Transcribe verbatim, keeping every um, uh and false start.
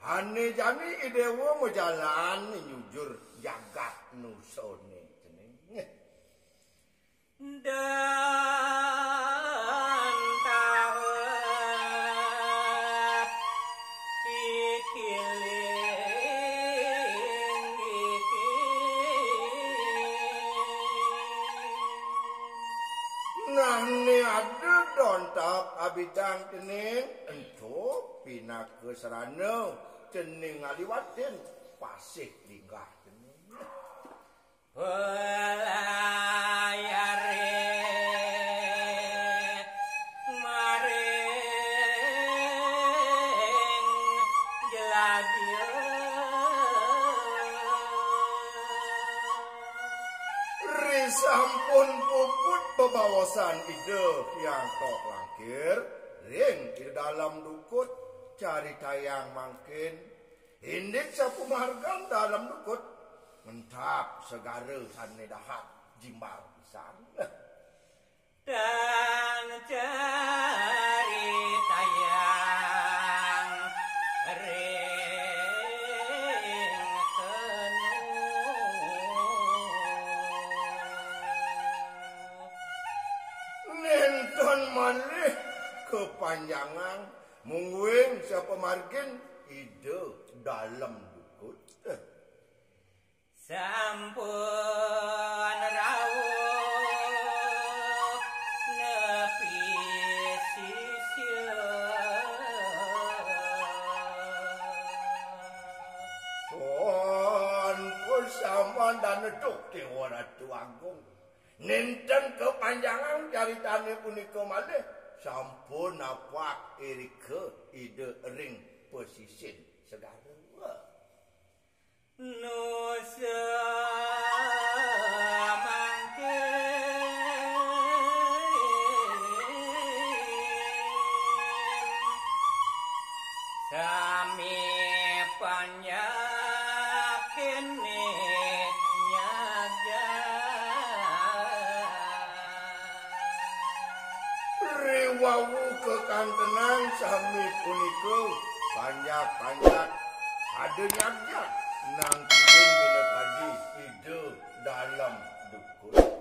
Ané jani I Déwa majalan nyujur jagat nusané cening. Dan tahap ikiling iki. Nah, né ada don tahap abidan cening, ento pinaka sarana cening ngaliwatin pasih linggah cening. Pelayare maring jeladia. Risampun puput bebaosan Ida Hyang Tok Langkir ring Ida Dalem Dukut, caritayang mangkin, indik sapamargan Dalem Dukut ngentap segara sané dahat jimbar pisan. Dan caritayang ring tenu. Nénten malih kapanjangang, mungguing sapamargin Ida Dalem Dukut. Sampun rauh nepi sisya. Sampun saman danetuk Déwa Ratu Agung. Nénten kapanjangang caritané punika malih, sampun napak irika Ida ring pasisin segara. Nusa mangkin sami panjakin nyaga. Riwau kakantenan sami punika panjak-panjak ada nyagjag nangkilin minakadi Ida Dalem Dukut.